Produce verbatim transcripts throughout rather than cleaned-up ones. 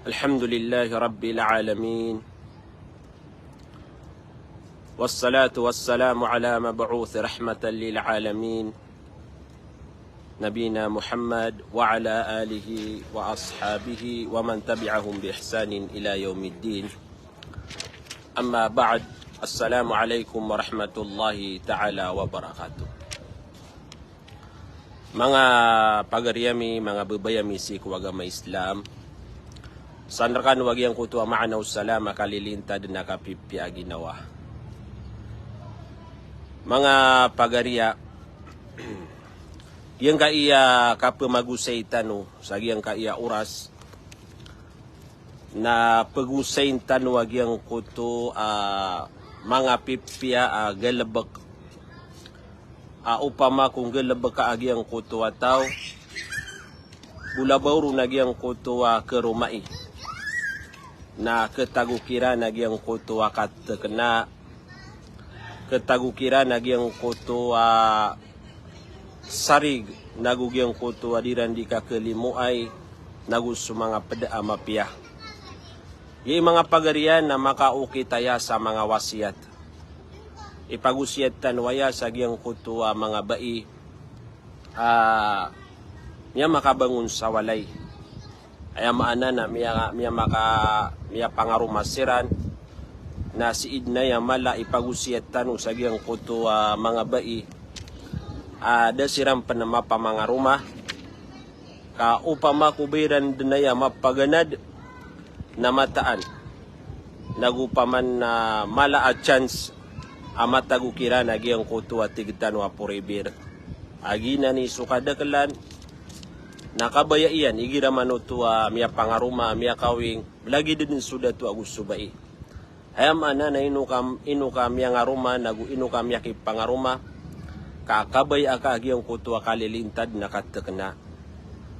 الحمد لله رب العالمين. والصلاة والسلام على مبعوث رحمة للعالمين. نبينا محمد وعلى آله وأصحابه ومن تبعهم بإحسان إلى يوم الدين. أما بعد. السلام عليكم ورحمة الله تعالى وبركاته. Manga pagari ami, manga babay ami sii ko agama Islam. San rkano a giyangkoto a maana o salam a kalilintad na kapipiya a ginawa. Manga pagari a, giyangkaya kapemagosay tano sa giyangkaya oras, na pegosayin tano a giyangkoto a manga pipiya a galebek. A opama ko nggalebek a giyangkoto a taw, bo labaw ron a giyangkoto a keromai, na ketago kiran a giyangkoto a katekena, ketago kiran a giyangkoto a sarig, nago giyangkoto a di ran di kakelimoay, nago so manga peda a mapiya. Giya i manga pagari a na makaokit aya sa manga wasiyat. Ipagosiyat tano aya sa giyangkoto a manga bai a miyamakabangon sa walay. Aya maana na miya, miyamaka, miyapangaroma siran. Na sii den aya mala a ipagosiyat tano sa giyangkoto a manga bai a da siran pen mapamangaroma. Ka opama ko ba iran den aya mapaganad na mataan, nago paman na mala a chance a matago kiran a giyangkoto a tig tano a poribir. A giyanan i so kadakelan na kabaya iyan igira man oto a miyapangaroma, miyakawing, lagid den so dato ago so bai. Aya maana na ino ka, ino ka miyangaroma, nago ino ka miyakipangaroma, ka kabaya aka a giyangkoto a kalilintad na katekena.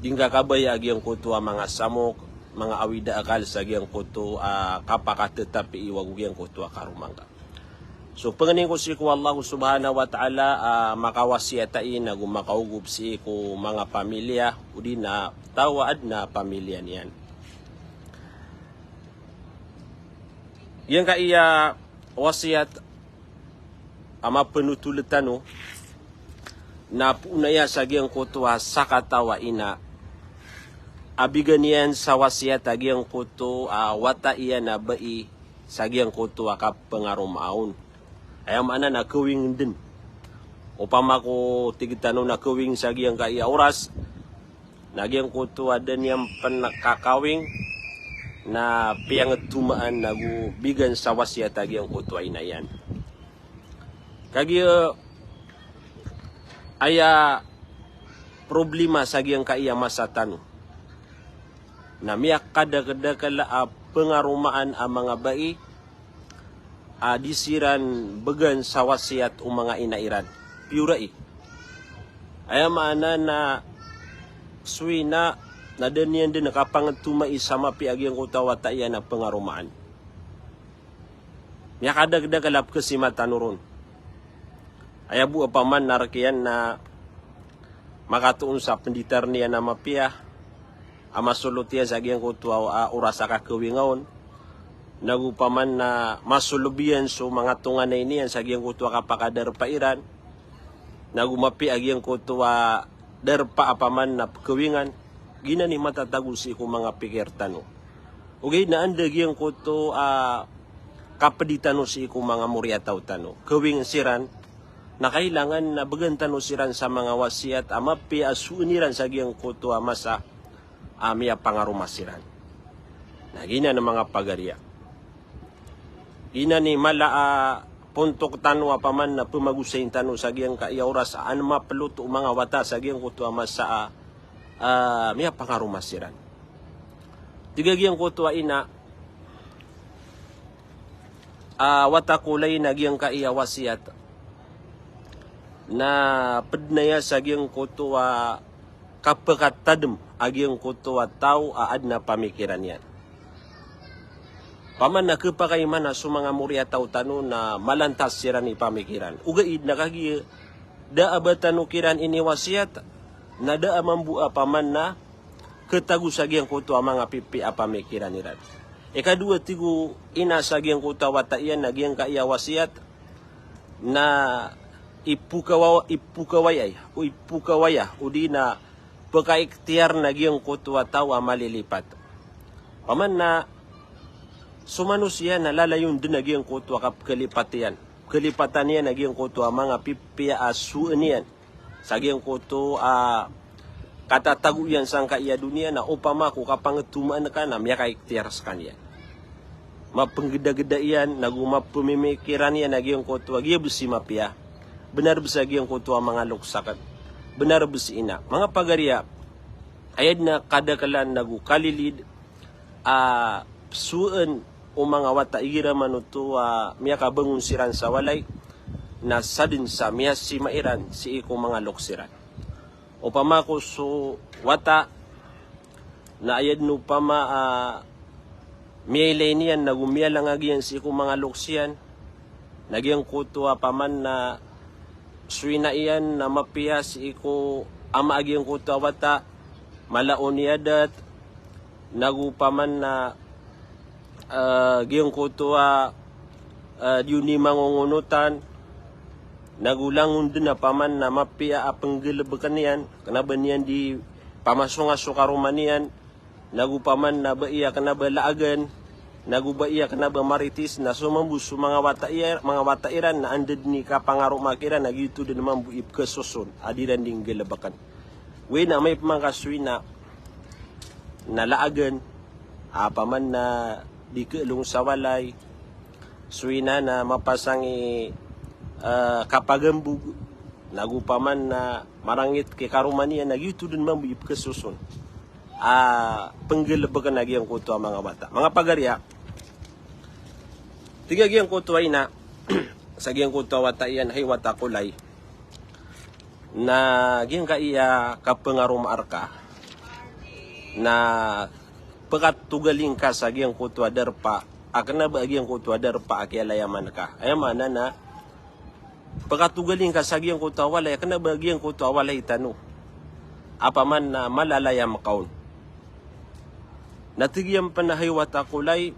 Di ngka kabaya a giyangkoto a manga samok, manga awida akal sa giyangkoto a kapakatetapii wago giyangkoto a karoma ngka. So, pengenin ko sii ko Allah Subhanahu wa Ta'ala a makawasiyat ai nago makaogop sii ko manga pamilya, odi na taw a aden a pamilya niyan. Giyangkaya wasiyat a mapenotol tano, na poon aya sa giyangkoto a sakataw a ina a bigan iyan sa wasiyat a giyangkoto a wata iyan a bai sa giyangkoto a kapengaromaa on. Aya maana na kawing den. Opama ko tig tano na kawing sa giyangkaya oras, na giyangkoto a da niyan pen kakawing, na piyangetomaan nago bigan sa wasiyat a giyangkoto a ina iyan. Kagiya aya problema sa giyangkaya masa tano, na miyakadakedakel a pengaromaan a manga bai a di siran began sa wasiyat o manga ina iran. Piyorai. Aya maana na so ina na da niyan den kapangetomai sa mapiya a giyangkoto a wata iyan a pengaromaan. Miyakadakedakel a pekesima tano ron. Aya bo a paman na rek iyan na makatoon sa penditar niyan a mapiya a masolot iyan sa giyangkoto a, a oras a kakawinga on. Nago paman na masolob iyan so manga tonganay niyan sa giyangkoto a kapakadarpa iran. Nago mapiya a giyangkoto a darpa a paman na pekawingan. Giyanan i matatago sii ko manga pikir tano. Ogaid na anda giyangkoto a kapedi tano sii ko manga moriyataw tano. Kawing siran, na kailangan na began tano siran sa manga wasiyat a mapiya a soon iran sa giyangkoto a masa a miyapangaroma siran. Na giyanan a manga pagari a, giyanan i mala a pontok tano a paman na pemagosayin tano sa giyangkaya oras a an mapelot o manga wata sa giyangkoto a masa a, a miyapangaroma siran. Tig a giyangkoto a ina a wata ko lay na giyangkaya wasiyat na ped na aya sa giyangkoto a kapekatadem a giyangkoto a taw a aden a pamikiran iyan. Paman na kepakay man a so manga moriyataw tano na malantas siran i pamikiran. Ogaid na kagiya da a ba tano kiran iniwasiyat, na da a mambo a paman na khatago sa giyangkoto a manga pipiya a pamikiran iran. Ikadowa, tig o ina sa giyangkoto a wata iyan na giyangkaya wasiyat na ipokawa-, ipokawayay, o ipokawaya, odi na pkaiktiyar na giyangkoto a taw a malilipat. Paman na so manosiya na lalayon dn a giyangkoto a kapkalipat iyan. Kalipatan iyan a giyangkoto a manga pipiya a sowaan iyan sa giyangkoto a katatago iyan sangkaya doniya na opama ko kapangtomaan ka na miyakaiktiyar skaniyan. Mapnggdagda iyan, nago mapmimikiran iyan a giyangkoto a giya bs i mapiya. Bnar bs a giyangkoto a manga loks akn. Bnar bs i ina. Manga pagariya, aya dn a kadaklan nago kalilid a sowaan o manga wata igira man oto a miyakabangon siran sa walay, na sadn sa miyasima iran sii ko manga loks iran. Opama ko so wata na aya dn opama a miyailay niyan nago miyalangag iyan sii ko manga loks iyan, na giyangkoto a paman na so ina iyan na mapiya sii ko ama a giyangkoto a wata, mala o niyadat, nago paman na, eh, giyangkoto a, eh, di on i mangongonotan, nago langon dn a paman na mapiya a pnggalbkn iyan, kna ba niyan di pamasonga so karoma niyan, nago paman na ba iya kna ba laagan, nago ba iya kna ba maritis, na so mambo so manga wata iya, manga wata iran na anda dn i kapangaroma kiran na giyoto dn mambo i pkhasoson a di ran di nggalbkn. Oway na amay pman ka so ina na laagan, a paman na di kaalong sa walay, so ina na mapasang i, eh, kapagambog, nago paman na marangit ki karoma niyan, na giyoto dn mambo i pkhasoson a pnggalbkn a giyangkoto a manga wata. Manga pagariya, tig a giyangkoto a ina sa giyangkoto a wata iyan, hay wata ko lay, na giyangkaya kapangaromaa rka na pkatogalin ka sa giyangkoto a darpa a kna ba a giyangkoto a darpa a kiyalayaman ka. Aya maana na pkatogalin ka sa giyangkoto a walay a kna ba a giyangkoto a walay tano a paman na malalayam ka on. Na tig iyan pn a hay wata ko lay,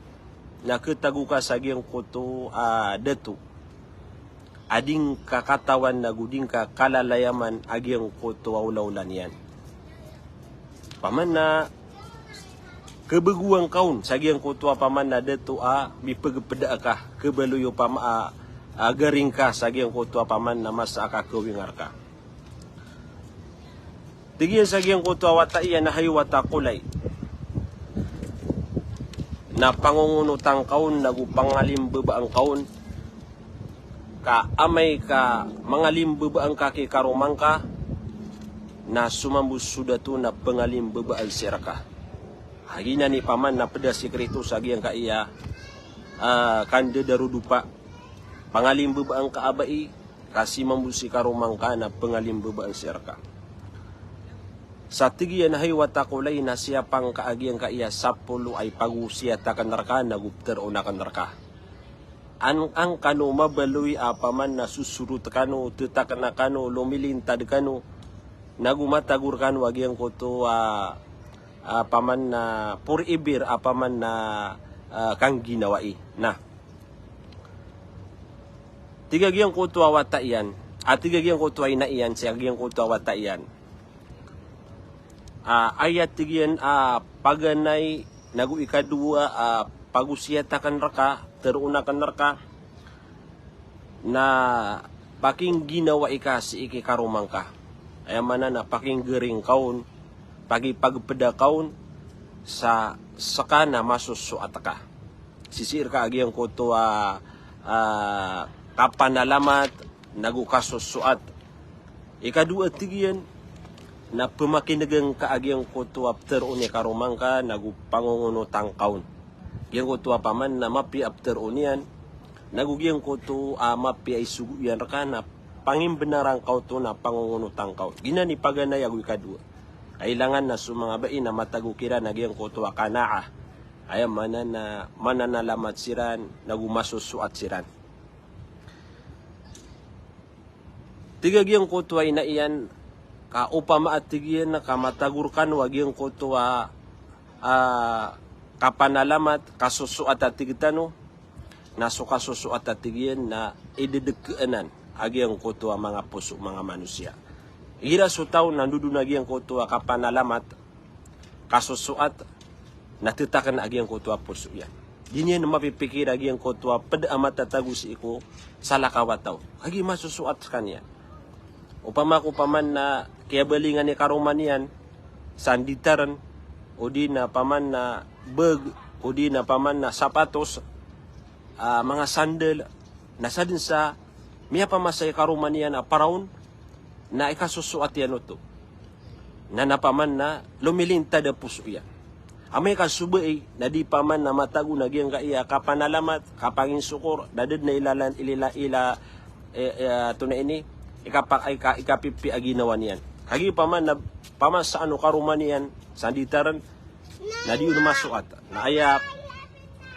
na khatago ka sa giyangkoto a dato a di ngka katawan nago di ngka kalalayaman a giyangkoto a olaola niyan. Paman na khabagoan ka on sa giyangkoto a paman na dato a mipagpda ka, khabaloy opama a, a garing ka sa giyangkoto a paman na masa a kakawingar ka. Tig iyan sa giyangkoto a wata iyan a hay wata ko lay, na pangongonotan ka on nago pangalimbabaan ka on, ka amay ka mangalimbabaan ka ki karoma ngka, na so mambo so dato na pangalimbabaan sii rka. A giyanan i paman na pd a sikrito sa giyangkaya, ah, kandarodopa. Pangalimbabaan ka a bai, ka si mambo si karoma ngka na pangalimbabaan sii rka. Sa tig iyan a hay wata ko lay, na siyapa ngka a giyangkaya sapolo a ipagosiyat akn rka nago ptharoon akn rka. An, an kano mabaloy a paman na sosorot kano, thatakna kano, lomilintad kano, nago matago rkano a giyangkoto a, a paman na forever a paman na, a, kangginawai. Na tig a giyangkoto a wata iyan, a tig a giyangkoto a ina iyan sii a giyangkoto a wata iyan. A, aya tig iyan a paganay nago ikadowa a pagosiyat akn rka, tharoon akn rka, na pakingginawai ka sii ki karoma ngka. Aya maana na pakinggaring ka on, pakipagpda ka on, sa ska na masosoat ka. Sisii rka a giyangkoto a, a, kapanalamat, nago kasosoat. Ikadowa tig iyan, na pmakinegn ka a giyangkoto a ptharoon i karoma ngka, nago pangongonotan ka on. Giyangkoto a paman na mapiya a ptharoon iyan, nago giyangkoto a mapiya i sogo iyan rka na pangimbnaran ka oto na pangongonotan ka on. Giyanan i paganay ago ikadowa. Kailangan na so manga bai na matago kiran a giyangkoto a qanaah. Aya maana na mananalamat siran, nago masosoat siran. Tig a giyangkoto a ina iyan, Ka opama a tig iyan ka matago rkano a giyangkoto a, a, kapanalamat, kasosoat a tig tano, na so kasosoat a tig iyan na idedekeenan a giyangkoto a manga poso, manga manosiya. Igira so taw na ndodon a giyangkoto a kapanalamat, kasosoat, na tetaken a giyangkoto a poso iyan. Di niyan mapipikir a giyangkoto a ped a matatago sii ko salakaw a taw. Kagiya masosoat skaniyan. Opama ko paman na kiyabalingan i karoma niyan sa nditaren, odi na paman na beg, odi na paman na sapatos, a, manga sandal, na sadn sa miyapamasa i karoma niyan a paraon, na ikasosoat iyan oto. Na, na paman na lomilintad a poso iyan. Amay ka so bai na di paman na matago na giyangkaya kapanalamat, kapanginsokor, na da dn a ilalan, ilila, ila, e, e, antonaa ini, ikapa-, ika-, ikapipiya a ginawa niyan. Kagiya paman na pamasaan o karoma niyan sa nditaren, na di on masoat. Na aya,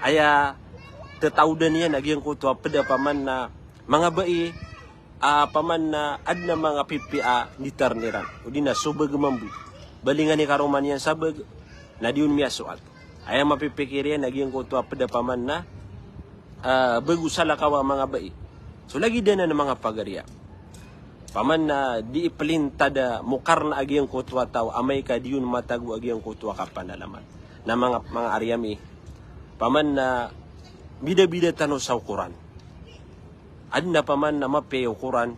aya tetaodan iyan a giyangkoto a ped a paman na manga bai, a, paman na adn a manga pipiya a nditaren iran, odi na so beg mambo. Balingan i karoma niyan sa beg, na di on miyasoat. Aya mapipikir iyan a giyangkoto a ped a paman na, a, beg o salakaw a manga bai. So lagid anan a manga pagariya. Paman na di ipelintad a mokarna a giyangkoto a taw amay ka di on matago a giyangkoto a kapanalamat. Na manga, manga ari ami. Paman na bidabida tano sa okoran. Adn a paman na mapiya i okoran,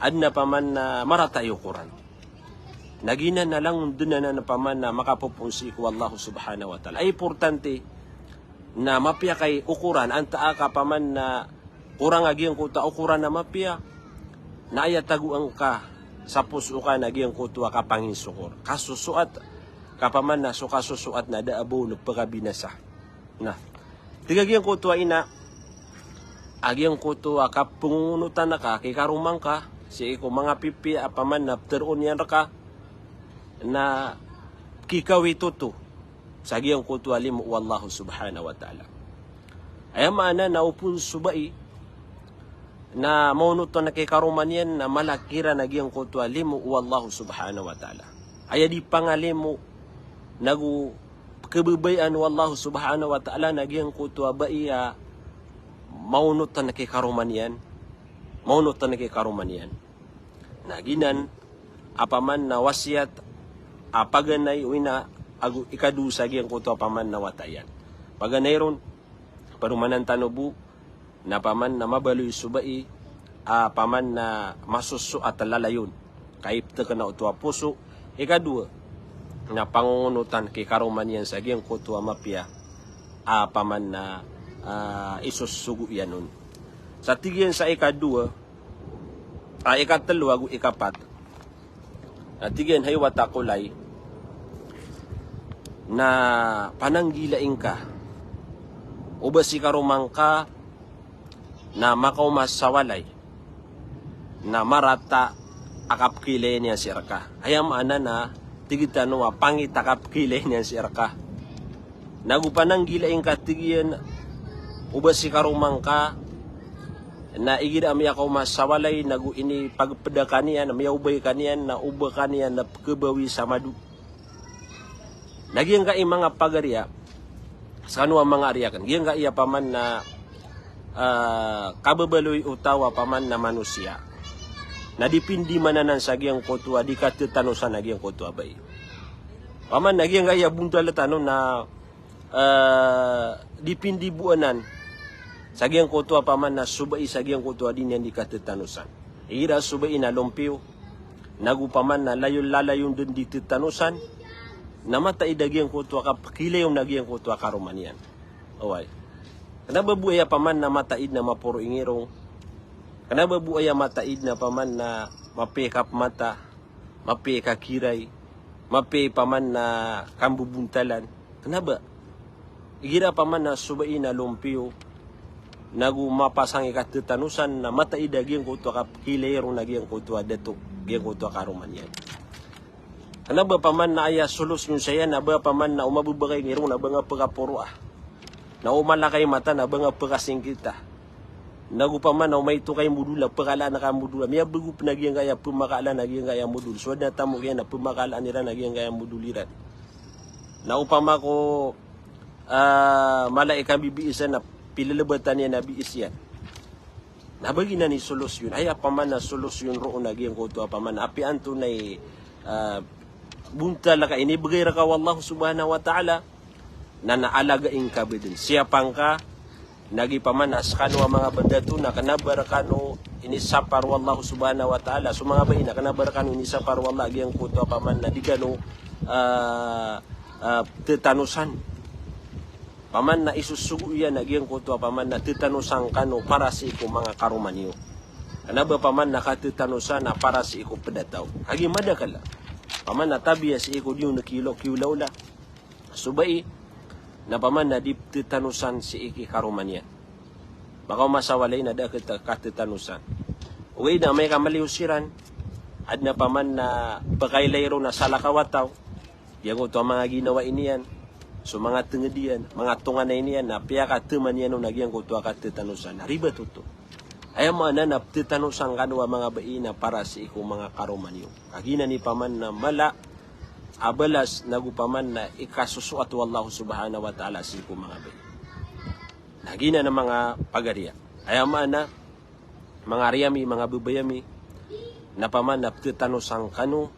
adn a paman na marata i okoran. Na giyanan na langon dn anan a paman na makapopoon sii ko Allah subhanahu wa ta'ala. Ay importante na mapiya ka i okoran, antaa ka paman na korang a giyangkoto a okoran a mapiya, na aya tagoan ka sa poso ka na giyangkoto a kapanginsokor. Kasosoat, ka paman na so kasosoat na da a ba on pekabinasa. Na, tig a giyangkoto a ina, a giyangkoto a kapengongonotan ka ki karoma ngka sii ko manga pipiya a paman na pteroon iyan rka, na kikawit oto sa giyangkoto a limo o Allah subhanahu wa ta'ala. Aya maana na opama so bai na maonot on ki karoma niyan na mala kiran a giyangkoto a limo o Allah subhanahu wa ta'ala. Aya di pangalimo nago kebebayaan o Allah subhanahu wa ta'ala na giyangkoto a bai a maonot on ki karoma niyan. Maonot on ki karoma niyan. Na giyanan a paman na wasiyat a paganay o ina ago ikadowa sa giyangkoto a paman na wata iyan. Paganay ron, paromanan tano bo, na paman na mabaloy so bai a paman na masosoat a lalayon ka ipteken oto a poso. Ikadowa na pangongonotan ki karoma niyan sa giyangkoto a mapiya a paman na, a, isosogo iyan on. Sa tig iyan sa ikadowa, a, ikatelo ago ikapat. Na tig iyan, hay wata ko lay, na pananggilai ngka o ba si karoma ngka na makaoma sa walay na marata a kapkhailay niyan sii rka. Aya maana na tig tano a pangit a kapkhailay niyan sii rka. Nago pananggilai ngka, tig iyan, o ba si karoma ngka na igira a miyakaoma sa walay nago inipagpeda ka niyan, miyaobay ka niyan, na o ba ka niyan na pkhabawi sa mado. Na giyangkai manga pagariya, skano a manga ari aken, giyangkai a paman na, a, kababaloy o taw a paman na manosiya na dipindi man anan sa giyangkoto a di katetanosan a giyangkoto a bai. Paman na giyangkai a bontal tano na, a, dipindi bo anan sa giyangkoto a paman na so bai sa giyangkoto a di niyan di katetanosan. Igira so bai na lompiyo, nago paman na layon, lalayon den di tetanosan, na mataid a giyangkoto a kapkilayon a giyangkoto a karoma niyan. Oway. Kena ba bo aya paman na mataid na maporo ingirong? Kena ba bo aya mataid na paman na mapiya i kapmata, mapiya i kakiray, mapiya i paman na kambobontalan? Kena ba? Igira paman na so bai na lompiyo, nago mapasang i katetanosan, na mataid a giyangkoto a kapkilay ron a giyangkoto a dato, giyangkoto a karoma niyan. Kena ba paman na aya solusyon saya na ba paman na o mabebakay ngirong na ba nga pekaporoa, na o malakay mata na ba nga pekasingkita, Na go paman na o maito ka i modol a pakalaan ka modol a miyabego pen a giyangkaya pemakalaan a giyangkaya modol. So aden a tamok iyan a pemakalaan iran a giyangkaya modol iran. Na opama ko, ah, mala i kambibiisan na pilelebatan iyan a biis iyan. Na ba giyanan i solusyon? Aya paman na solusyon roo na giyangkoto a paman na apiya antonaa i, ah, bontal ka inibegay reka o Allah subhanahu wa ta'ala, na na alaga ingka beden. Siyapa ngka, na gi paman na sekano a manga badato, na kena ba rekano inisapar o Allah subhanahu wa ta'ala. So manga bai na kena ba rekano inisapar o Allah a giyangkoto a paman na di kano, ah, ah, tetanosan. Paman na isosogo iyan a giyangkoto a paman na tetanosan kano para sii ko manga karoma niyo. Kena ba paman na katetanosan na para sii ko pedataw. Agi madakel. Paman na tabiya sii ko diyo na kilo, kiolaola. So bai, na paman na di tetanosan sii ki karoma niyan. Maka o masa walay na da keta-, katetanosan. Ogaid na amay ka maliyo siran, aden a paman na pekailay ron a salakaw a taw, giyangkoto a manga ginawai niyan, so manga tenged iyan, manga tonganay niyan, na piyakateman iyan on a giyangkoto a katetanosan. Na ribat oto. Aya maana na tetanosan kano a manga bai na para sii ko manga karoma niyo. Ka giyanan i paman na mala a balas na go paman na ikasosoat o Allah subhanahu wa ta'ala sii ko manga bai. Na giyanan a manga pagariya. Aya maana, manga ari ami, manga bebay ami, na paman na tetanosan kano,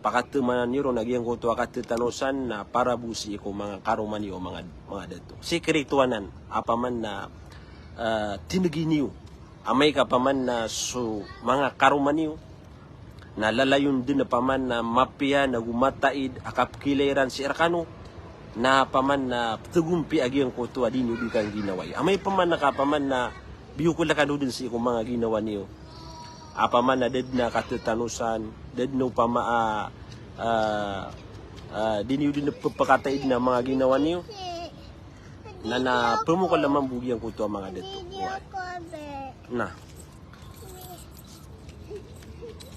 pakatemanan iyo ron a giyangkoto a katetanosan na para bo sii ko manga karoma niyo, manga, manga dato. Sekreto anan, a paman na, ah, tinegi niyo. Amay ka paman na so manga karoma niyo, na lalayon den a paman na mapiya na go mataid a kapekilay iran sii rekano, na paman na petegompiya a giyangkoto a di niyo di kangginawai. Amay paman na ka paman na biyokel kano den sii ko manga ginawa niyo. A paman na da den a katetanosan, da den opama a, ah, ah, di niyo den pepekataid na manga ginawa niyo. Na, na pemokel a mambo giyangkoto a manga dato. Oway. Na.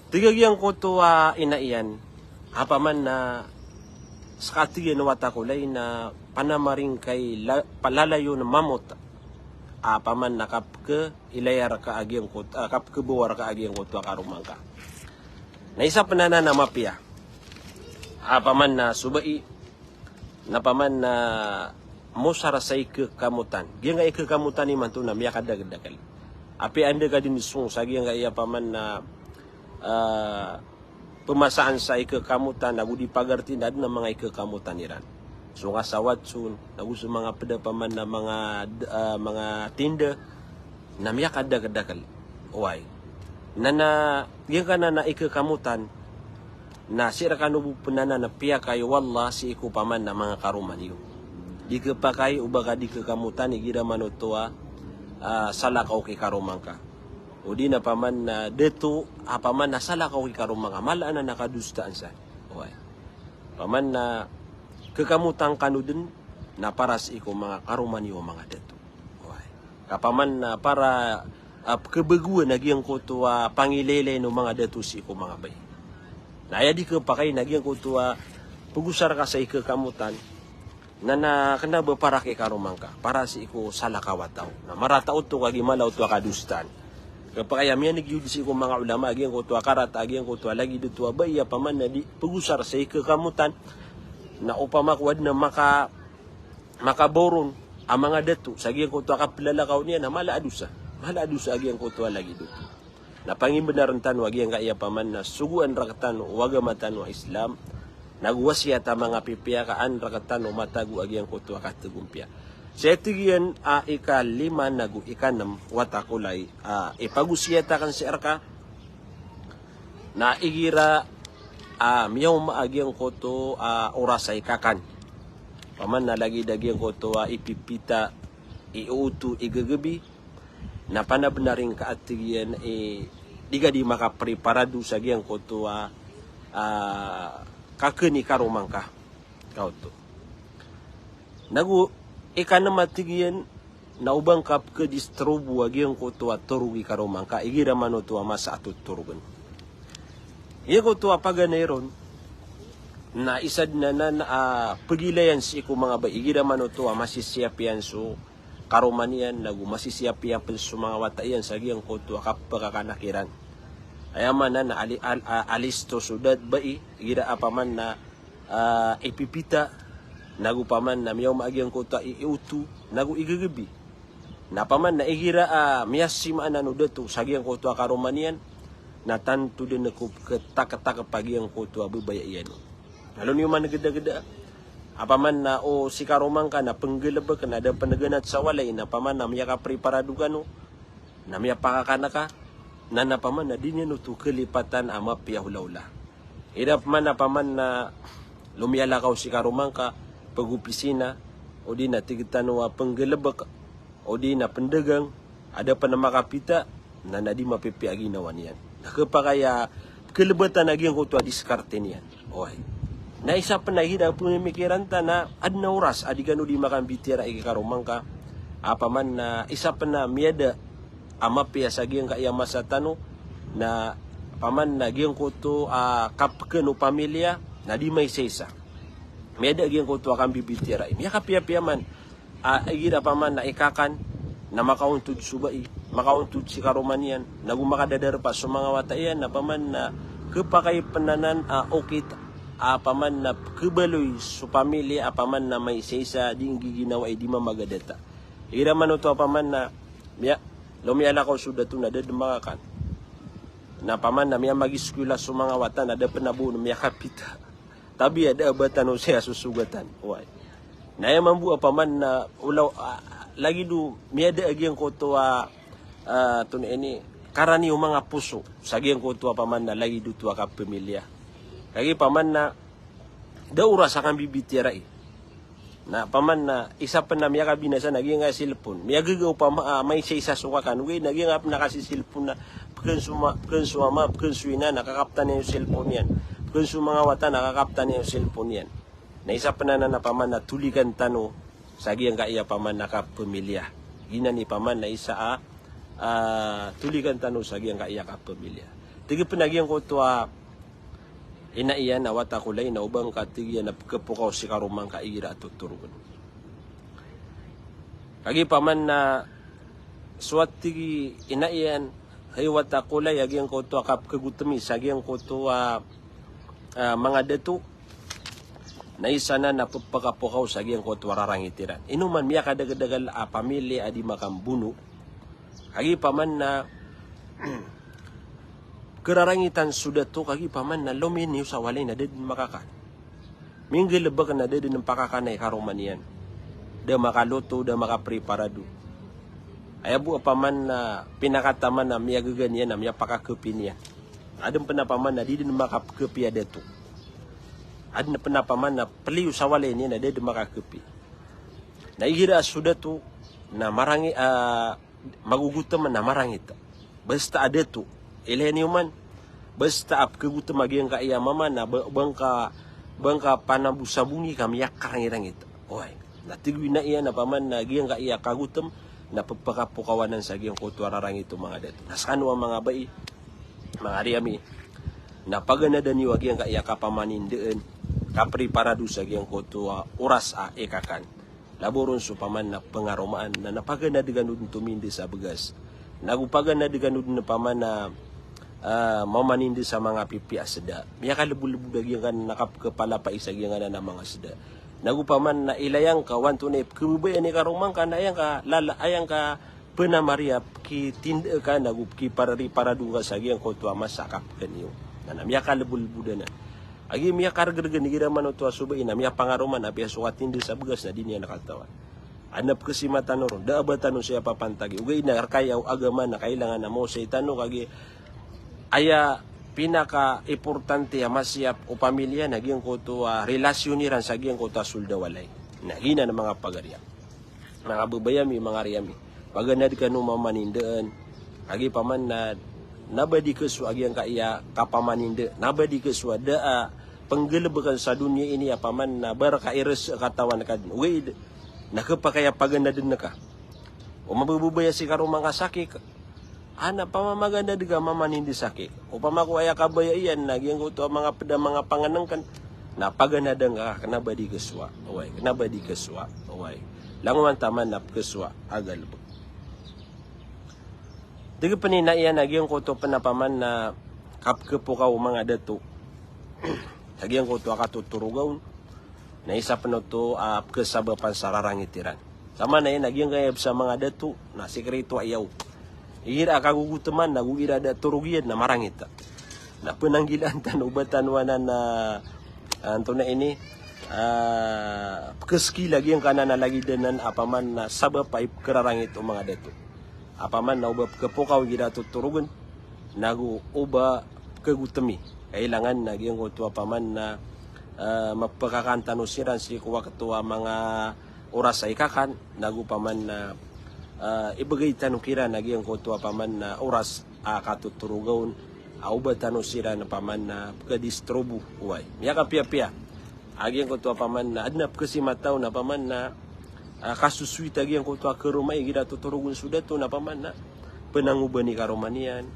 Tig a giyangkoto a ina iyan, a paman na seka tig iyan o wata ko lay na panamaring ka i la-, palalayon mamot. A paman na kapeke ilaya reka a giyangkoto, ah, kapekebawar ka a giyangkoto a karoma ngka. Na isa pen anan a mapiya. A paman na so bai, na paman na mosar sa ikekamotan. Giyangkai ikekamotan imanto na miyakadakeldakel. Apiya anda ka den isong sa giyangkai a paman na, ah, pemasaan sa ikekamotan, ago di pagarti na aden a manga ikekamotan iran. So nga sa Watson, ago so manga peda paman na manga, ah, manga tinda, na miyakadakeldakel. Oway. Na, na, giyangkanan a ikekamotan, na sii rekano bo pen anan a piyakay o Allah sii ko paman na manga karoma niyo. Di kepakay o ba ka di kekamotan igira manoto a, ah, salakaw ki karoma ngka. O di na paman na dato, a paman na salakaw ki karoma ngka. Mala anan a kadosaan san. Oway. Paman na kekamotan kano den, na para sii ko manga karoma niyo a manga dato. Oway. Ka paman na para, ah, pekebegoan a giyangkoto a pangilaylay o manga dato sii ko manga bai. Na aya di kepakay na giyangkoto a pegosar ka sa ikekamotan, na, na kena ba para ki karoma ngka, para sii ko salakaw a taw. Na marata oto ka gi mala oto a kadosaan. Kepakay a miyaneg iyo di sii ko manga olama a giyangkoto a karata a giyangkoto a lagid oto a bai a paman na di pegosar sa ikekamotan. Na opama ko aden a maka makabaw ron a manga dato sa giyangkoto a kapelalakaw niyan na mala a dosa. Mala a dosa a giyangkoto a lagid oto. Na pangimbenaren tano a giyangkai a paman na sogoan rektano o agama tano a Islam, na go wasiyat a manga pipiya ka an rektano matago a giyangkoto a kategompiya. Sa tig iyan a ikalima na go ikanem, wata ko lay, a ipagosiyat aken sii reka, na igira a miyaoma a giyangkoto a oras a ikakan. Paman na lagid a giyangkoto a ipipita, i oto, i gegebi. Na panabenar ingka a tig iyan i di ka di makapreparado sa giyangkoto a, ah, kaken i karoma ngka. Ka oto. Na go ikanem a tig iyan, na o ba ngka pekedistrobo a giyangkoto a torog i karoma ngka, igira manoto a masa a totorogen. Giyangkoto a paganay ron, na isa den anan a pegilayan sii ko manga bai, igira manoto a masisiyap iyan so karoma niyan, nago masisiyapiyapn so manga wata iyan sa giyangkoto a kapakakanak iran. Aya maana na ali-, al-, a-, alisto so da a bai, igira a paman na, ah, ipipita, nago paman na miyaoma a giyangkoto a i-, ioto, nago igagabi. Na paman na igira a miyasimaan o dato sa giyangkoto a karoma niyan, na tanto dn ko pkhataktakp a giyangkoto a babaya iyan. Alo niyo man gdagda a paman na o si karoma ngka na pnggalbk na da pn ganat sa walay, na paman na miyakapreparado kano, na miyapakakan ka, na, na paman na di niyan oto kalipatan a mapiya holahola. Igira paman na, paman na lomiyalakaw si karoma ngka, pgopisina, odi na tig tano a pnggalbk, odi na pndagang, a da pn makapita, na, na di mapipiya a ginawa niyan. Na khapakay a pkhalbatan a giyangkoto a diskarte niyan. Oway. Na isa pn a igira pemikiran ta na adn a oras a di kano di makambitiyarai ki karoma ngka a paman na isa pn a miyada a mapiya sa giyangkaya masa tano, na paman na giyangkoto a kapkhan o pamilya na di maisaisa. Miyada giyangkoto a kambibitiyarai. Miyakapiyapiya man a igira paman na ikakan na makaontod so bai, makaontod si karoma niyan, nago makadadarpa so manga wata iyan, na paman na khapakay pn anan a okit a paman na pkhabaloy so pamilya a paman na maisaisa, di nggiginawai, di mamagadata. Igira man oto a paman na miya-, lomiyalakaw so dato na da dn makakan. Na paman na miyamagiskwila so manga wata na da pn a bo na miyakapita. Tabiya da a ba tano saya sosogatan. Oway. Na aya mambo a paman na olaw, ah, lagid o miyada a giyangkoto a, ah, tonaa ini, karani o manga poso sa giyangkoto a paman na lagid oto a kapamilya. Kagiya paman na da oras a kambibitiyarai. Na paman na isa pn a miyakabinasa na giyangkaya cellphone. Miyagaga o pama-, ah, maisaisa so kakan. Ogaid na giyangkaya pn a kasiselphone na pkhan so ma-, pkhan so ama, pkhan so ina na kakaptan iyan so cellphone iyan. Pkhan so manga wata na kakaptan iyan so cellphone iyan. Na isa pn anan a paman na tolikan tano sa giyangkaya paman a kapamilya. Giyanan i paman na isa a, ah, tolikan tano sa giyangkaya kapamilya. Tig pn a giyangkoto a ina iyan a wata ko lay na o ba ngka, tig iyan, a pkhapokaw si karoma ngka igira a totorogn. Kagiya paman na so a tig i ina iyan, hay wata ko lay, a giyangkoto a kapkhagotmi sa giyangkoto a, ah, manga dato, na isa nan a pphakapokaw sa giyangkoto a rarangit iran. Ino man miyakadagdagal a pamilya a di makambono, kagiya paman na khararangitan so dato, kagiya paman na lominiyo sa walay na da dn makakan. Minggalbk na da dn pakakan i karoma niyan. Da makaloto, da makapreparado. Aya bo a paman na pinakataman a miyagaga niyan a miyapakakapi niyan. Adn pn a paman na di dn makapkapi a dato. Adn pn a paman na pliyo sa walay niyan a da dn makakapi. Na igira a so dato na marangi-, ah, magogotm na marangit. Basta a dato, ilay niyo man. Basta a pkhagotm a giyangkaya mama na ba-, ba ngka, ba ngka panambosaboni ka miyakarangirangit. Oway. Na tig o ina iyan a paman na giyangkaya kagotm na pphakapokaw anan sa giyangkoto a rarangit o manga dato. Na skano a manga bai, manga ari ami, na paganada niyo a giyangkaya kapamanindaan, kapreparado sa giyangkoto a oras a ikakan. Labaw ron so paman na pangaromaan, na, na paganad kano dn tominda sa bgas. Nago paganad kano dn paman na, ah, mamaninda sa manga pipiya a sda. Miyakalbolbod a giyangkanan a kapkhapalapai sa giyangkanan a manga sda. Nago paman na ilay angka, o antonaa i pkhababayaan i karoma ngka, na aya ngka lala-, aya ngka pnamariya, pkitindaan ka, nago pkiparariparado ngka sa giyangkoto a masa a kapkhan iyo. Na, na miyakalbolbod anan. Kagiya miyakargrgn igira man oto a so bai na miyapangaromaan, apiya so katinda sa bgas na di niyan katawan. Adn a pkhasima tano ron, da a ba tano saya papantagi. Ogaid na rkaya o agama na kailangan a maosay tano, kagiya aya pinakaimportante a masiyap o pamilya na giyangkoto a relasyon iran sa giyangkoto a sold a walay. Na giyanan a manga pagari ami, manga babay ami, manga ari ami. Paganad kano mamanindaan. Kagiya paman na, na ba di khasowa a giyangkaya kapamaninda, na ba di khasowa a da a pnggalbkn sa doniya ini a paman na ba rka iras a katawan ka dn. Ogaid na khapakay a paganadn ka. O mabababaya si karoma ngka sakik, ana pamamaganad ka mamaninda sakik. Opama ko aya kabaya iyan na giyangkoto a manga pd a manga pangnngkn, Na paganadn ka, kna ba di khasowa, oway, kna ba di khasowa, oway. Langon taman na pkhasowa a galbk. Tig pn i ina iyan a giyangkoto pn a paman na kapkhapokaw o manga dato a giyangkoto a katotoroga on, na isa pn oto a pkhasabapan sa rarangit iran. Taman a ina giyangkaya bs a manga dato na sikreto a iyaw. Igira a kagogotman na go igira da torogiyan na marangit. Na pnanggilaan tano o ba tano anan a, antonaa ini, a, pkhaskila giyangkanan a lagid anan a paman na sabap a ipkhararangit o manga dato. A paman na o ba pkhapokaw igira totorogen, nago o ba pkhagotmi. Kailangan na giyangkoto a paman na, a, mapkakan tano siran sii ko wakto a manga oras a ikakan, nago paman na, a, ibgay tano kiran a giyangkoto a paman na oras a katotoroga on, a o ba tano siran paman na pkhadistrobo, oway. Miyakapiyapiya a giyangkoto a paman na adn a pkhasimataw na paman na, a, kasosoyt a giyangkoto a karoma igira totorogen so dato na paman na pnangobani karoma niyan.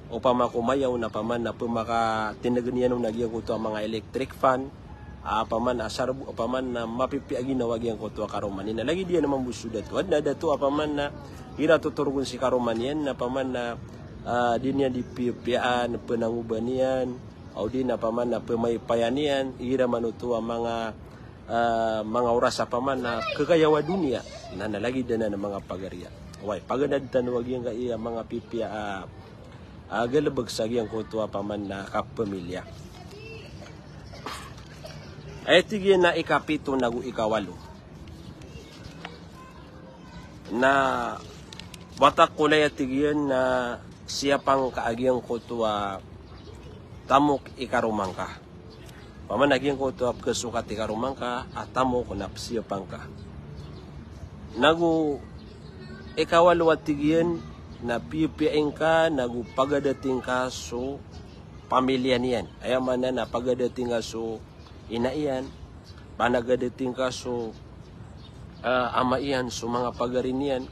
Opama ko mayaw na paman na pmakatindgn iyan on a giyangkoto a manga electric fan, a, paman a sarbo, a, paman na mapipiya a ginawa giyangkoto a karoma niyan. Na lagid iyan mambo so dato. Adn a dato a paman na igira totorogen si karoma niyan na paman na, a, di niyan di piyapiyaan, pnangobani iyan, odi na paman na pmaypayan iyan igira man oto a manga, a, manga oras a paman na khakayaw a doniya. Na, na lagid anan a manga pagari a, oway, paganad tano a giyangkaya manga pipiya a, a, galbk sa giyangkoto a paman na kapamilya. Aya tig iyan a ikapito nago ikawalo. Na batak ko laya tig iyan na siyapang ka a giyangkoto a tamok i karoma ngka. Paman a giyangkoto a pkhasokat i karoma ngka a tamok na psiyapang ka. Nago ikawalo a tig iyan na piyapiya ingka nago pagadati ngka so pamilya niyan. Aya maana na pagadati ngka so ina iyan, panagadati ngka so, a, ama iyan, so manga pagari niyan,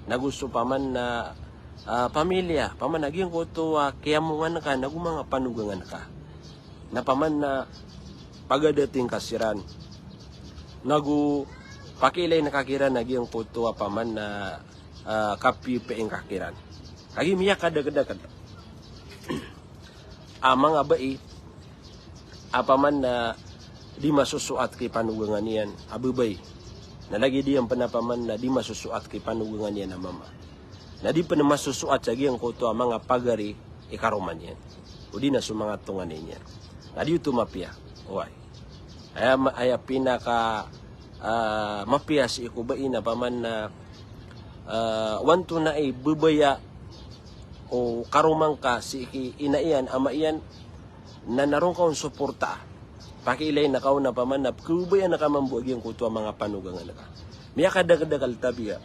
nago so paman na, a, pamilya, paman a giyangkoto a kiyamongan ka nago manga panogangan ka. Na paman na pagadati ngka siran. Nago pakiilay ngka kiran a giyangkoto a paman na, a, kapipiya ingka kiran. Kagiya miyakadakdakl a manga bai a paman na di masosoat ki panogangan iyan a babay. Na lagid iyan pn a paman na di masosoat ki panogangan iyan a mama. Na di pn masosoat sa giyangkoto a manga pagari i karoma niyan, odi na so manga tonganay niyan. Na di oto mapiya. Oway. Aya ma-, aya pinaka, a, mapiya sii ko bai na paman na, a, o antonaa i babaya o karoma ngka sii ki ina iyan, ama iyan, na narong ka on soporta. Pakiilay ngka on a paman na pkhababayaan ka mambo a giyangkoto a manga panogangan ka. Miyakadakdakl tabiya.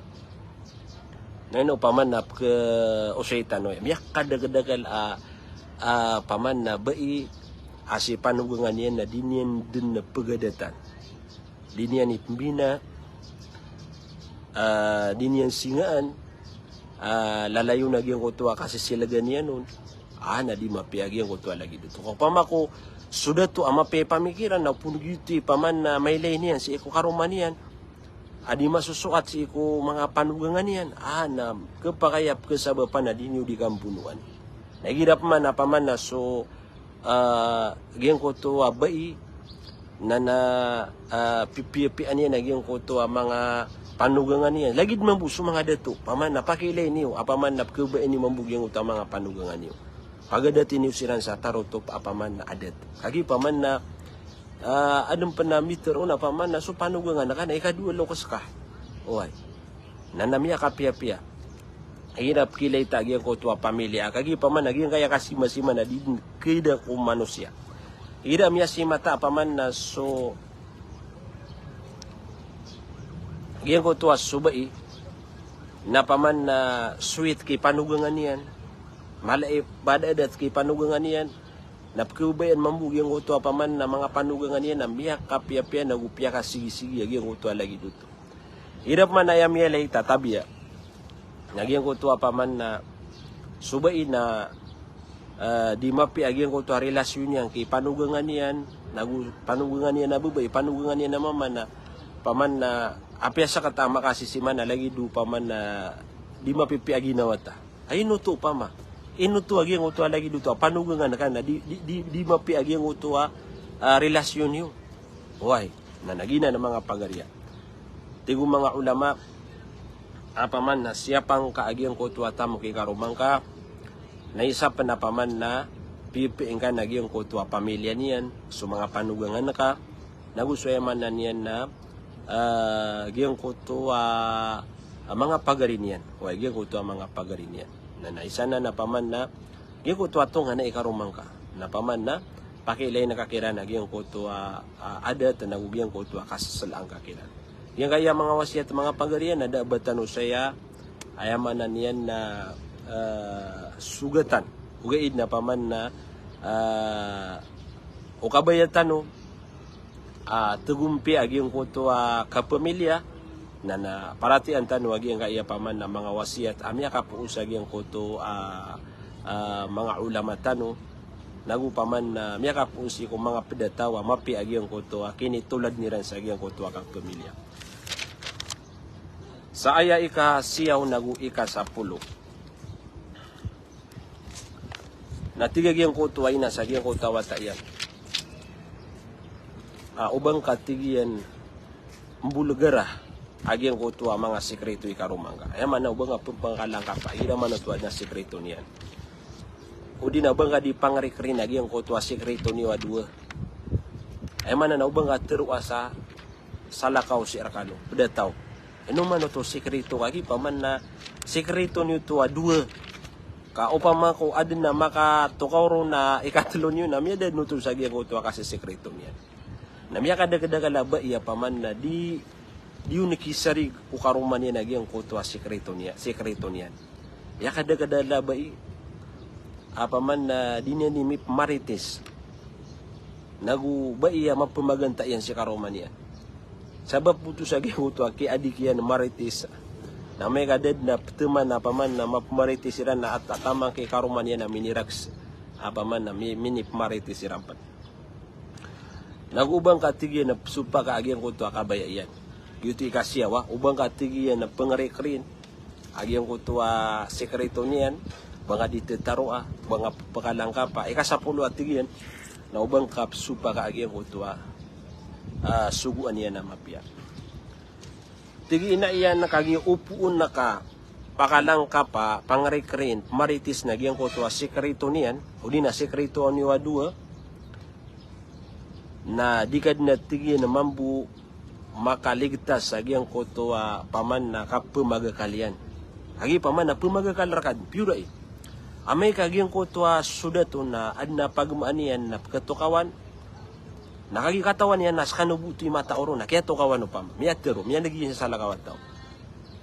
Na ino paman na pkhaosay tano aya. Miyakadakdakl a, a, paman na bai a si panogangan iyan na di niyan dn pgadatan. Di niyan ipmbina, a, di niyan singaan, a, lalayon a giyangkoto a kasisilagan iyan on. A, na di mapiya a giyangkoto a lagid oto. Ka opama ko so dato a mapiya i pamikiran na opama giyoto i paman na mailay niyan sii ko karoma niyan a di masosoat sii ko manga panogangan iyan. A, na khapakay a pkhasabapan a di niyo di kambonoan. Na igira pman a paman na so, a, giyangkoto a bai na, na, a, pipiyapiyaan iyan a giyangkoto a manga panogangan iyan. Lagid mambo so manga dato, paman na pakiilay niyo a paman na pkhababayaan iyo mambo giyangkoto a manga panogangan iyo. Pagadati niyo siran sa tarotop a paman na adat. Kagiya paman na, a, adn pn a mitharo on a paman na so panogangan ka na ikadowa loks ka. Oway. Na, na miyakapiyapiya. Igira pkhailay ta a giyangkoto a pamilya, kagiya paman a giyangkaya kasimasima na di dn khada ko manosiya. Igira miyasimata a paman na so giyangkoto a so bai na paman na sowit ki panogangan iyan, mala i badadat ki panogangan iyan, na pkhababayaan mambo giyangkoto a paman na manga panogangan iyan na miyakapiyapiya nago piyakasigisigi a giyangkoto a lagid oto. Igira pman aya miyailay ta tabiya na giyangkoto a paman na so bai na, a, di mapiya a giyangkoto a relasyon iyan ki panogangan iyan, Nago panogangan iyan a babay, panogangan iyan a mama na, paman na, apiya sakata a makasisima na lagid o paman na di mapipiya a ginawa ta. Ay, ino oto opama? Ino oto a giyangkoto a lagid oto a panogangan ka na di, di, di, di mapiya a giyangkoto a, ah, relasyon iyo? Oway, na giyanan a manga pagari a, tig o manga ulama, a paman na siyapa ngka a giyangkoto a tamok i karoma ngka, na isa pn a paman na pipiya ngka na giyangkoto a pamilya niyan, so manga panogangan ka, nago so aya maana niyan na, ah, giyangkoto a, a manga pagari niyan. Oway, giyangkoto a manga pagari niyan. Na, na isa nan a paman na giyangkoto a tonganay i karoma ngka. Na paman na pakiilayn ka kiran a giyangkoto a, a, adat, nago giyangkoto a kasaslaan ka kiran. Giyangkaya manga wasiyat, manga pagari iyan, na da a ba tano saya, aya maana niyan na, ah, sogatan. Ogaid na paman na, ah, o kabaya tano, ah, tgompiya a giyangkoto a kapamilya, na, na paratiyayaan tano a giyangkaya paman na manga wasiyat a miyakapoon sa giyangkoto a, ah, manga ulama tano, nago paman na miyakapoon sii ko manga pd a taw a mapiya a giyangkoto a kinitolad iran sa giyangkoto a kapamilya. Sa aya ikasiyaw nago ikasapolo. Na tig a giyangkoto a ina sa giyangkoto a wata iyan a, o ba ngka, tig iyan, mbolgara a giyangkoto a manga sikreto i karoma ngka. Aya maana o ba ngka pphangkalangkapa igira man oto a adn a sikreto niyan. Odi na o ba ngka di pangrikrin a giyangkoto a sikreto niyo a dowa. Aya maana na o ba ngka tharoa sa salakaw sii rkano, pd a taw. Ino man oto sikreto, kagiya paman na sikreto niyo oto a dowa. Ka opama ko adn a makatokaw ron a ikatlo niyo na miyada dn oto sa giyangkoto a kasisikreto niyan. Na miyakadakdakl a bai a paman na di, di on kisarig ko karoma niyan a giyangkoto a sikreto niyan, sikreto niyan. Miyakadakdakl a bai a paman na di niyan di mipmaritis. Nago bai a mapmaganta iyan sii karoma niyan. Sabap oto sa giyangkoto a kiadik iyan a maritis. Na amay ka da dn a pthaman a paman na mapmaritis iran na at-, ataman ki karoma niyan a miniraks. A paman na mi-, minipmaritis iran pn. Nago o ba ngka, tig iyan, a psopaka a giyangkoto a kabaya iyan. Giyoto i kasiyaw a, o ba ngka, tig iyan, a pngrikrin a giyangkoto a sikreto niyan, ba ngka di tharoa, ba ngka pkalangkapa. Ikasapolo a tig iyan, na o ba ngka psopaka a giyangkoto a, ah, sogoan iyan a mapiya. Tig i ina iyan, kagiya o poon ka pakalangkapa, pangrikrin, pmaritis na giyangkoto a sikreto niyan, odi na sikreto niyo a dowa, na di ka dn a, tig iyan, mambo makaligtas a giyangkoto a paman na kapmagakal iyan. Kagiya paman na pmagakal rka dn, piyorai. Amay ka giyangkoto a sodato na adn a pagmaan iyan na pkhatokawan, na kagiya katawan iyan na skano bo oto i matao ron, na kiyatokawan opama. Miyatharo, miyaneg iyan sa salakaw a taw.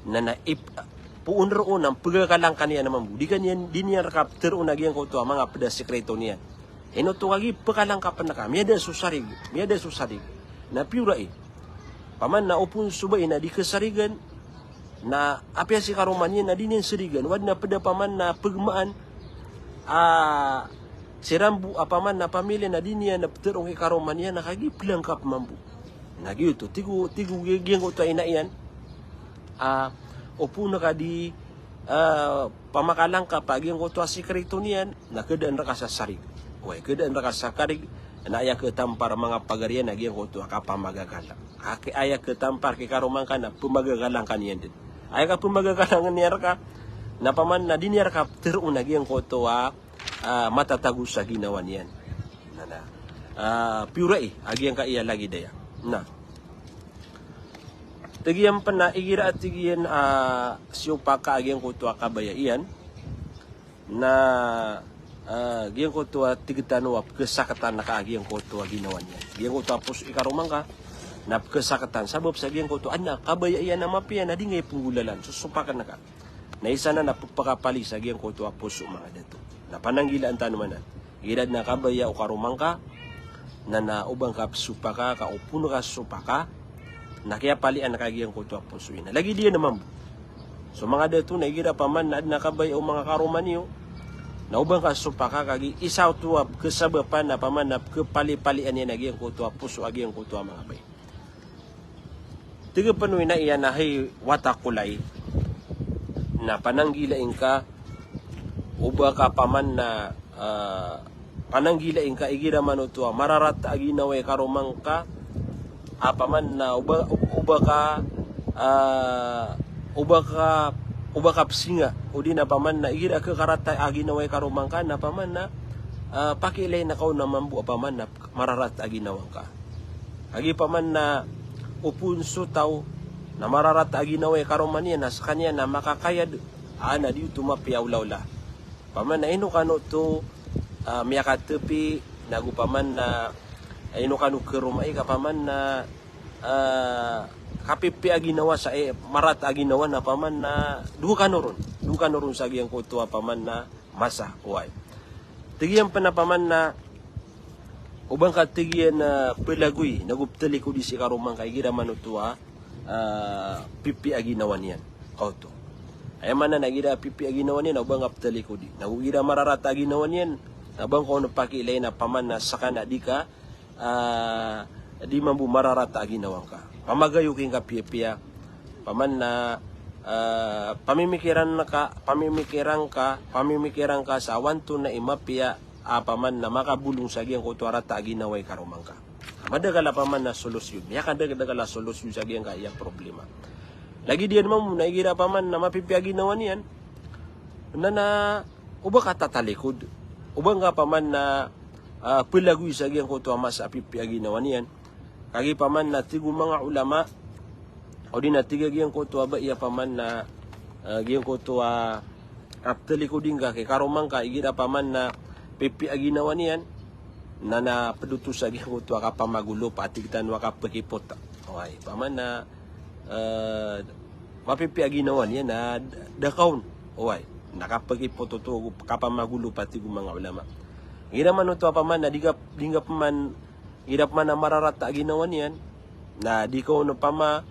Na, na ip-, poon roo na pagakalan ka niyan a mambo. Di ka niyan, di niyan rka ptharoon a giyangkoto a manga pd a sikreto niyan. Ino oto kagiya pkalangkapan ka, miyada so sarig, miyada so sarig. Na piyorai. Paman na o poon so bai na di khasarigan, na apiya sii karoma niyan na di niyan sarigan, o adn a pd a paman na pagmaan a siran bo a paman na pamilya na di niyan a ptharoon ki karoma niyan na kagiya plangkap mambo. Na giyoto, tig o, tig o gi-, giyangkoto a ina iyan. Ah, o poon ka di, ah, pamakalangkap a giyangkoto a sikreto niyan, na khadaan rka sa sarig. Oway, khadaan rka sa karig, na aya khatampar a manga pagari iyan a giyangkoto a kapamagakal. Aki-, aya khatampar ki karoma ngka na pmagakalan ka niyan dn. Aya kapmagakalan iyan rka, na paman na di niyan rka ptharoon a giyangkoto a, ah, matatago sa ginawa niyan. Na, na. Ah, piyorai a giyangkaya lagid aya. Na. Tig iyan pn a igira a, tig iyan, ah, siyopaka a giyangkoto a kabaya iyan. Na, ah, giyangkoto a tig tano a pkhasaktan ka a giyangkoto a ginawa niyan. Giyangkoto a poso i karoma ngka na pkhasaktan. Sabap sa giyangkoto a adn a kabaya iyan a mapiya na di ngka ipnggolalan. So, sopakan ka. Na isa nan a pphakapalis a giyangkoto a poso, manga dato. Na pananggilaan tano man anan. Igira adn a kabaya o karoma ngka, na, na o ba ngka psopaka, ka o poon ka sopaka, na kiyapalian ka a giyangkoto a poso iyan. Lagid iyan a mambo. So manga dato, na igira paman na adn a kabaya o manga karoma niyo, Na o ba ngka sopaka, kagiya isa oto a kesabapan a paman na kepalipalian iyan a giyangkoto a poso a giyangkoto a manga bai. Tig pn o ina iyan a hay wata ko lay, na pananggilai ngka, o ba ka paman na, ah, pananggilai ngka igira man oto a mararata a ginawa i karoma ngka, a paman na o ba, o ba ka, ah, o ba ka, o ba ka psinga, odi na paman na igira kekarata a ginawa i karoma ngka, na paman na, ah, pakiilaina ka on a mambo a paman na mararata a ginawa ngka. Kagiya paman na opama so taw na mararata a ginawa i karoma niyan na skaniyan na makakayad, a na di oto mapiya olaola. Paman na ino kano oto, ah, miyakatepi, nago paman na ino kano keromai ka paman na, ah, kapipiya a ginawa sa, eh, mararata a ginawa na paman na dowa kano ron. Dowa kano ron sa giyangkoto a paman na masa, oway. Tig iyan pn a paman na o ba ngka tig iyan a pelagoy, nago ptalikodi si karoma ngka igira man oto a, ah, pipiya a ginawa niyan. Kaoto. Aya maana na igira pipiya a ginawa niyan, na o ba ngka ptalikodi. Nago igira mararata a ginawa niyan, na o ba ngka on pakiilaina paman na skaniyan a di ka, ah, di mambo mararata a ginawa ngka. Pamagayoki ngka piyapiya. Paman na, ah, pamimikiran ka, pamimikiran ka, pamimikiran ka sa antonaa i mapiya a paman na makabolong sa giyangkoto a rata a ginawa i karoma ngka. Madakl a paman na solusyon. Miyakadakdakl a solusyon sa giyangkaya problema. Lagid iyan mambo na igira paman na mapipiya a ginawa niyan, na, na o ba ka tatalikod. O ba ngka paman na, ah, pelagoy sa giyangkoto a masa a pipiya a ginawa niyan. Kagiya paman na tig o manga olama, odi na tig a giyangkoto a bai a paman na, ah, giyangkoto a, ah, ptalikodi ngka ki karoma ngka igira paman na pipiya a ginawa niyan, na, na pd oto sa giyangkoto a kapamagolop a tig tano a kapekipot. Oway, paman na, eh, mapipiya a ginawa niyan na da ka on. Oway, na kapekipot oto, kapamagolop a tig o manga olama. Igira man oto a paman na di ka, di ngka paman, igira paman na mararata a ginawa niyan, na di ka on opama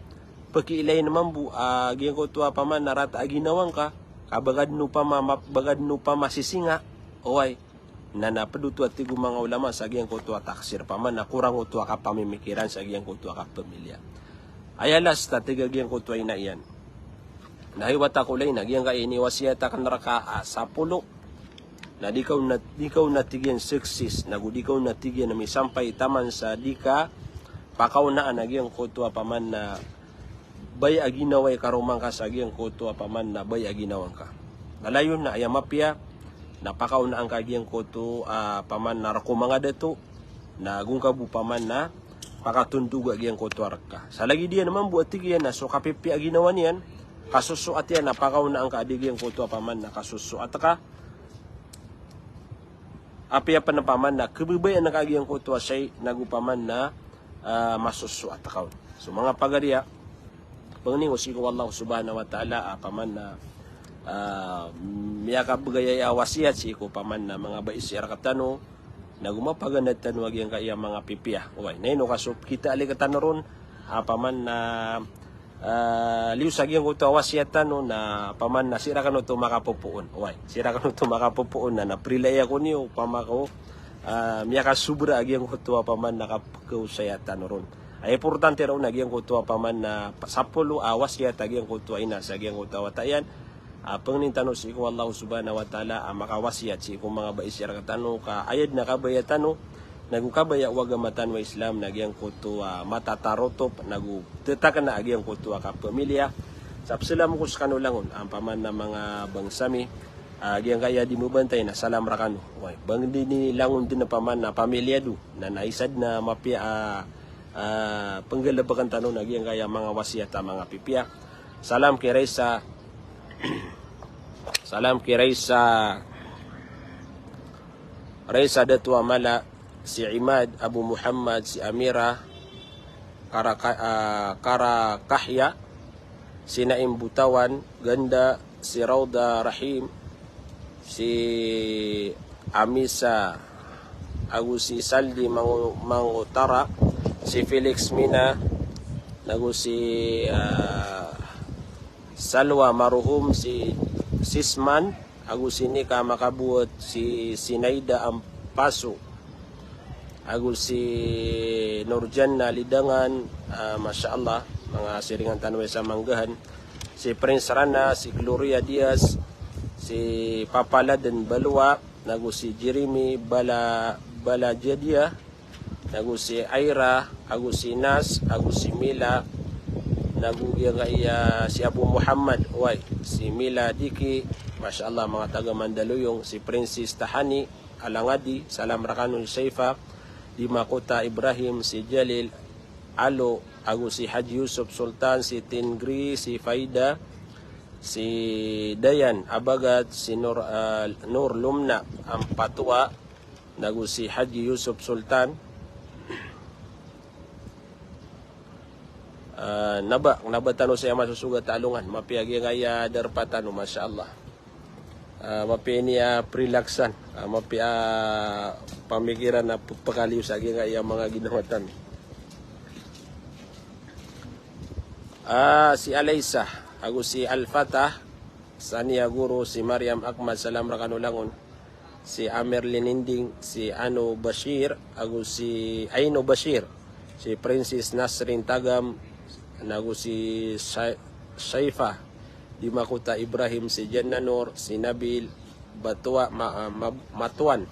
pekiilain mambo a giyangkoto a paman na rata a ginawa ngka, ka ba ka dn opama, ma-, ba ka dn opama sisinga. Oway. Na, na pd oto a tig o manga olama sa giyangkoto a taksir, paman na korang oto a kapamimikiran sa giyangkoto a kapamilya. Aya last a tig a giyangkoto a ina iyan. Na hay wata ko lay, na giyangkaya iniwasiyat akn rka a sapolo. Na di ka on na, di ka on na tig iyan success, nago di ka on na tig iyan misampay taman sa di ka pakaonaan a giyangkoto a paman na bai a ginawa i karoma ngka sa giyangkoto a paman na bai a ginawa ngka. Na layon na aya mapiya na pakaonaan ka giyangkoto a paman na rk o manga dato, na go ngka bo paman na pakatondog a giyangkoto a rk ka. Sa lagid iyan mambo a tig iyan na so kapipiya a ginawa niyan, kasosoat iyan na pakaonaan ka a di giyangkoto a paman na kasosoat ka. Apiya pn a paman na kebabayaan ka a giyangkoto a shay, nago paman na, ah, masosoat ka on. So manga pagariya, pangni ko sii ko Allah subhanahu wa ta'ala, ah, paman na, ah, miyakabgay a wasiyat sii ko paman na manga bai sii rktano, nago mapaganad tano a giyangkaya manga pipiya. Oway, na ino ka so pkita a lay rktano ron, ah, paman na, ah, liyo sa giyangkoto a wasiyat tano na paman na sii rkano oto makapopoon. Oway, sii rkano oto makapopoon na, na prilaya ko niyo, opama ko, ah, miyakasobra a giyangkoto a paman na kapkhaosaya tano ron. Aya importante ron a giyangkoto a paman na sapolo a wasiyat a giyangkoto a ina sa giyangkoto a wata iyan. Ah, pangnin tano sii ko Allah subhanahu wa ta'ala a makawasiyat sii ko manga bai sii rktano ka aya dn a kabaya tano, nago kabaya o agama tano a Islam, na giyangkoto a matatarotop, nago tetakna a giyangkoto a kapamilya. Sa psalam ko skano langon a paman na manga bangsa mi, ah, giyangkaya di mbantay na salam rkano. Oway, bang di ni langon dn a paman na pamilya do, na, na isa dn a mapiya a, ah, pnggalbkn tano na giyangkaya manga wasiyat a manga pipiya. Salam ki Raisa, salam ki Raisa, Raisa Dato a Mala, si Imad Abu Muhammad, si Amira Karaka-, ah, Karakahya, si Naim Butawan, Ganda, si Rauda Rahim, si Amisa, ago si Saldi Mango-, Mangotara, si Felix Mina, ago si, ah, Salwa Maruhum, si Sisman, ago si Nika Makabowat, si Sinaida Ampaso, ago si Nurjanna Lidangan, ah, masha Allah, manga siringan tano sa Manggahan, si Prince Rana, si Gloria Diaz, si Papa Laden Balua, ago si Jeremy Bala-, Balajadia, ago si Aira, ago si Nas, ago si Mila, ago giyangkaya si Abu Muhammad, oway, si Mila Diki, masha Allah, manga taga Mandaluyong, si Princess Tahani Alangadi, salam rakano, si Shaifa Dimakota Ibrahim, si Jalil Alo, ago si Haji Yusuf Sultan, si Tingri, si Faida, si Dayan Abagat, si Nur, ah, Nur Lumna Ampatoa, ago si Haji Yusuf Sultan. Ah, na ba, na ba tano saya masosogat a alongan, mapiya giyangkaya darpa tano, masha Allah. Ah, mapiya ini a, ah, prilaksan, ah, mapiya, ah, pamikiran a p-, pkaliyo sa giyangkaya manga ginawa tano. Ah, si Alaysa, ago si Alfatah, Sania Guru, si Mariam Ahmad, salam rakano langon, si Amer Lininding, si Ano Bashir, ago si Aino Bashir, si Princess Nasrin Tagam, ago si Sa-, Shaifa Dimakota Ibrahim, si Janna Nur, si Nabil Batua-, Ma-, Ma-, Matuan,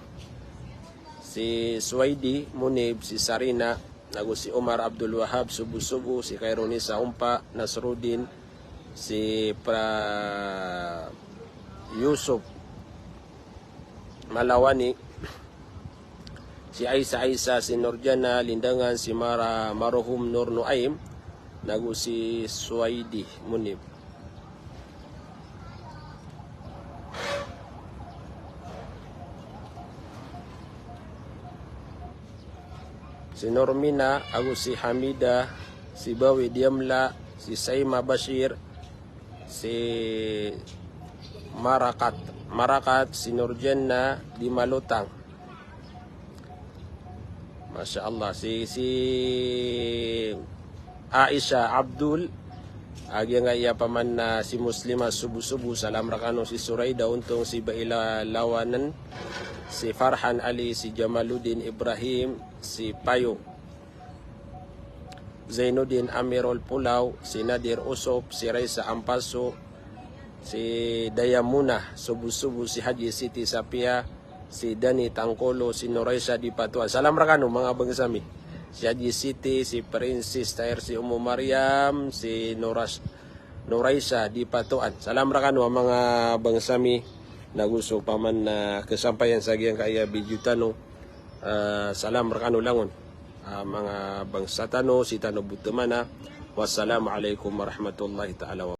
si Suwaidi Munib, si Sarina, ago si Omar Abdul Wahab Subu-subu, si Khairunisa Umpa, Nasruddin, si Pra-, Yusuf Malawani, si Aisa Aisa, si Nurjana Lindangan, si Mara-, Maruhum Nur Nuaim, ago si Suwaidi Munib. Si Normina, ago si Hamida, si Bawi Diamla, si Saima Bashir, si Marakat, Marakat, si Nurjanna Dimalotang. Masha Allah, si, si Aisha Abdul, a giyangkaya paman na si Muslima Subu-subu, salam rakano, si Suraida Untong, si Baila Lawanan, si Farhan Ali, si Jamaluddin Ibrahim, si Payo Zainuddin Amirul Pulaw, si Nadir Usop, si Raisa Ampaso, si Dayamuna Subu-subu, si Haji Siti Sapia, si Dani Tangkolo, si Noraisa Dipatuan. Salam rakano, manga bangsa mi. Si Haji Siti, si Princess Tair, si Umu Mariam, si Noras-, Noraisa Dipatuan. Salam rakano, manga bangsa mi. Nago so paman na kasampayan sa giyangkaya video tano. Ah, salam rakano langon. Ah, manga bangsa tano, sii tano bo tmana. Wassalamu alaikum warahmatullahi taala wabarakatuh.